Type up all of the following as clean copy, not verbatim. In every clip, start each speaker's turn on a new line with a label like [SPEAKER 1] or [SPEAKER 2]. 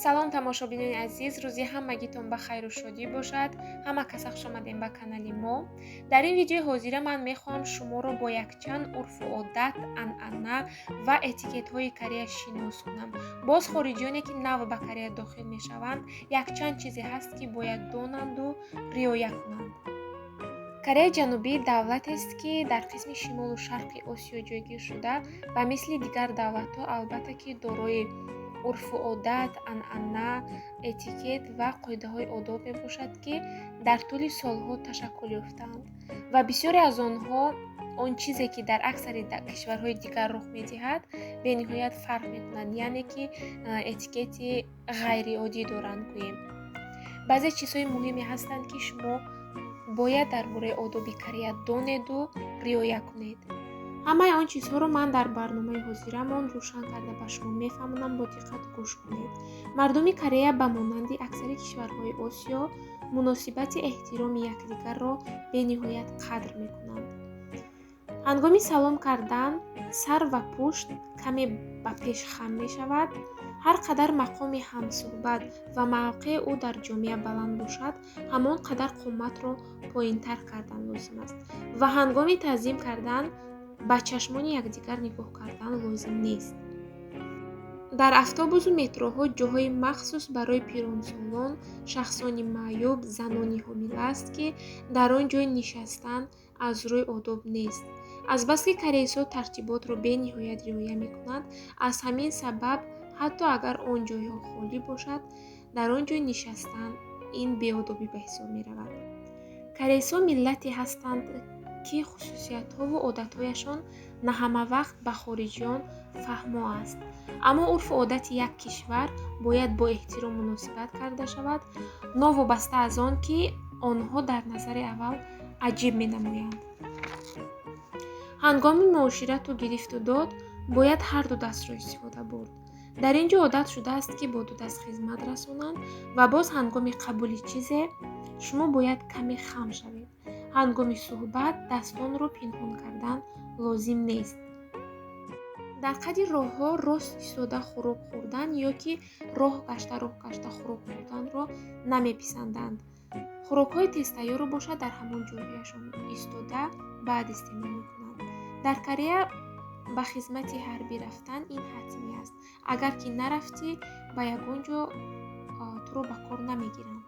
[SPEAKER 1] Салом, тамошобинони азиз, рӯзи ҳамагитон ба хайру шодӣ бошад. Ҳама каса хуш омадем ба канали мо. Дар ин видеои ҳозира ман мехоҳам шуморо бо якчанд урфу одат, анъана ва этикетҳои Корея шинос кунам. Боз хориҷиёне, ки нав ба Корея дохил мешаванд, якчанд чизе ҳаст, ки бояд донанду риоя кунанд. Кореяи Ҷанубӣ давлатест, ки дар қисми шимолу шарқи Осиё ҷойгир шуда, ба мисли дигар давлатҳо, албатта, ки дорои урфу одат, анъана, этикет ва қоидаҳои одоб мебошад, ки дар тӯли солҳо ташаккул ёфтаанд, ва бисёре аз онҳо он чизе, ки дар аксари кишварҳои дигар рух медиҳад, бениҳоят фарқ мекунанд, яъне ки этикети ғайриоддӣ доранд, гӯем. Баъзе чизҳои муҳиме ҳастанд, ки шумо бояд дар бораи одоби Корея донеду риоя кунед. Ҳамаи он чизҳоро ман дар барномаи ҳозирамон рӯшан карда ба шумо мефаҳмонам, бо диққат гӯш кунед. Мардуми Корея ба монанди аксари кишварҳои Осиё муносибати эҳтироми якдигарро бениҳоят қадр мекунанд. Ҳангоми салом кардан сар ва пушт каме ба пеш хам мешавад. Ҳар қадар мақоми ҳамсӯҳбат ва мавқеи ӯ дар ҷомеа баланд бошад, ҳамон қадар қоматро поинтар кардан лозим аст ва ҳангоми таъзим кардан ба чашмони якдигар нигоҳ кардан лозим нест. Дар автобусу метроҳо ҷоҳои махсус барои пиронсолон, шахсони маъюб, занони ҳомила аст, ки дар он ҷой нишастан аз рӯи одоб нест. Азбаски корейсҳо тартиботро бениҳоят риоя мекунанд, аз ҳамин сабаб ҳатто агар он ҷойҳо холӣ бошад, дар он ҷой нишастан ин беодобӣ ба ҳисоб меравад. Корейсҳо миллате ҳастанд, ки хусусиятҳову одатҳояшон на ҳама вақт ба хориҷиён фаҳмо аст, аммо урфу одати як кишвар бояд бо эҳтиром муносибат карда шавад, новобаста аз он ки онҳо дар назари аввал аҷиб менамоянд. Ҳангоми муоширату гирифту дод бояд ҳарду дастро истифода бурд. Дар ин ҷо одат шудааст, ки бо ду даст хизмат расонанд, ва боз ҳангоми қабули чизе шумо бояд каме хам шавед. Ҳангоми суҳбат дастонро пинҳон кардан лозим нест. Дар қади роҳҳо рост истода хӯрок хӯрдан ё ки роҳ гашта роҳ гашта хӯрок хӯрданро намеписанданд. Хӯрокҳои тезтайёрро бошад, дар ҳамон ҷойҳояшон истода баъд истеъмол мекунанд. Дар Корея ба хизмати ҳарбӣ рафтан ин ҳатмӣ аст. Агар ки нарафтӣ, ба ягон ҷо туро ба кор намегиранд.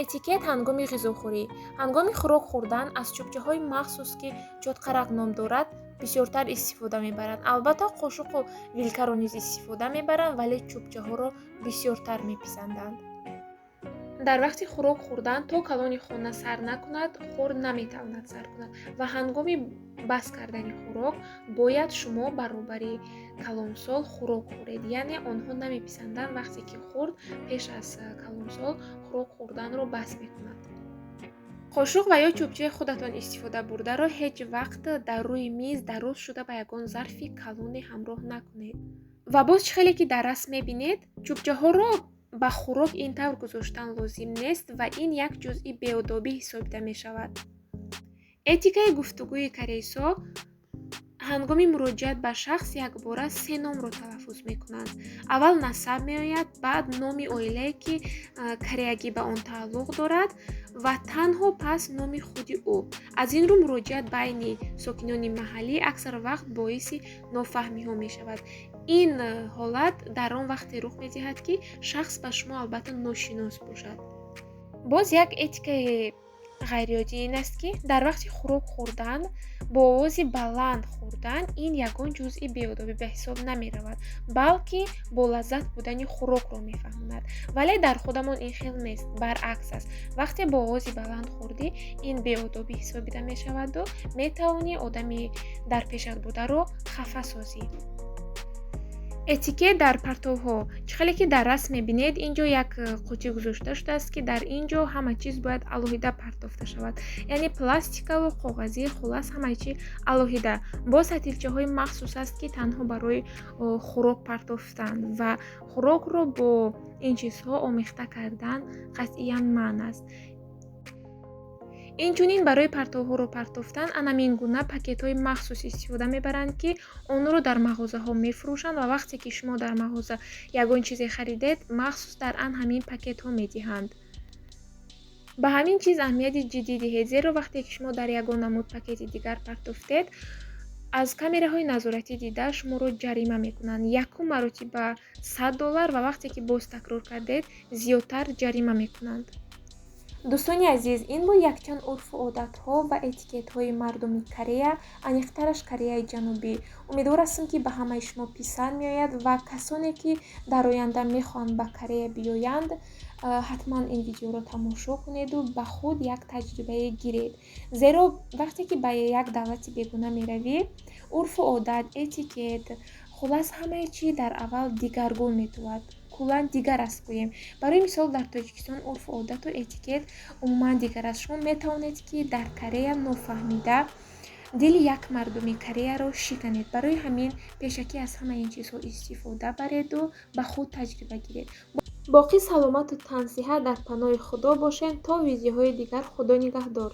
[SPEAKER 1] Этикет ҳангоми ғизохӯрӣ. Ҳангоми хӯрок хӯрдан аз чӯбчаҳои махсус, ки чотқарақ ном дорад, бисёртар истифода мебаранд. Албатта, қошуқу вилкаро низ истифода мебаранд, вале чӯбчаҳоро бисёртар меписанданд. Дар вақти хӯрок хӯрдан то калони хона сар накунад, хурд наметавонад сар кунад, ва ҳангоми бас кардани хӯрок бояд шумо баробари калонсол хӯрок хӯред, яъне онҳо намеписанданд, вақте ки хурд пеш аз калонсол хӯрок хӯрданро бас мекунад. Қошуқ ва ё чӯбчаи худатон истифода бурдаро ҳеҷ вақт дар рӯи миз дароз шуда ба ягон зарфи калоне ҳамроҳ накунед. Ва боз, чӣ хеле ки дар расм мебинед, чӯбчаҳоро ба хӯрок ин тавр гузоштан лозим нест ва ин як ҷузъи беодобӣ ҳисобида мешавад. Этикаи гуфтугӯи корейсҳо: ҳангоми муроҷиат ба шахс якбора се номро талаффуз мекунанд. Аввал насаб меояд, баъд номи оилае, ки кореягӣ ба он тааллуқ дорад, ва танҳо пас номи худи ӯ. Аз ин рӯ муроҷиат байни сокинони маҳаллӣ аксар вақт боиси нофаҳмиҳо мешавад. Ин ҳолат дар он вақте рух медиҳад, ки шахс ба шумо албатта ношинос бошад. Боз як этикаи ғайриоддӣ ин аст, ки дар вақти хӯрок хӯрдан бо овози баланд хӯрдан ин ягон ҷузъи беодобӣ ба ҳисоб намеравад, балки бо лаззат будани хӯрокро мефаҳмонад. Вале дар худамон ин хел нест, баръакс аст. Вақте бо овози баланд хӯрдӣ, ин беодобӣ ҳисобида мешаваду метавонӣ одами дар пешат бударо хафа созӣ. Этикет дар партовҳо. Чӣ хеле ки дар расм мебинед, ин ҷо як қутӣ гузошта шудааст, ки дар ин ҷо ҳама чиз бояд алоҳида партофта шавад, яъне пластикаву коғазӣ, хуллас, ҳамаи чи алоҳида. Боз сатилчаҳои махсус аст, ки танҳо барои хӯрок партофтан, ва хӯрокро бо ин чизҳо омехта кардан қатъиян манъ аст. Инчунин барои партовҳоро партофтан анамин гуна пакетҳои махсус истифода мебаранд, ки онро дар мағозаҳо мефурӯшанд ва вақте ки шумо дар мағоза ягон чизе харидед, махсус дар ан ҳамин пакетҳо медиҳанд. Ба ҳамин чиз аҳамияти ҷиддӣ диҳед, зеро вақте ки шумо дар ягон намуд пакети дигар партофтед, аз камераҳои назоратӣ дида шуморо ҷарима мекунанд. Якум маротиба 100 доллар ва вақте ки боз такрор кардед, зиёдтар ҷарима мекунанд. Дӯстони азиз, ин буд якчанд урфу одатҳо ва этикетҳои мардуми Корея, аниқтараш Кореяи Ҷанубӣ. Умедвор ҳастам, ки ба ҳамаи шумо писанд меояд ва касоне, ки дар оянда мехоҳанд ба Корея биёянд, ҳатман ин видеоро тамошо кунеду ба худ як таҷрибае гиред, зеро вақте ки ба як давлати бегуна меравӣ, урфу одат, этикет, хуллас, ҳамаи чӣ дар аввал дигаргун метавад, куллан дигар аст. Гӯем, барои мисол, дар Тоҷикистон урфу одату этикет умуман дигар аст. Шумо метавонед, ки дар Корея нофаҳмида дили як мардуми Кореяро шиканед. Барои ҳамин пешакӣ аз ҳамаи ин чизҳо истифода бареду ба худ таҷриба гиред. Боқӣ саломату тансиҳат, дар паноҳи Худо бошед. То видеоҳои дигар, Худо нигаҳдор.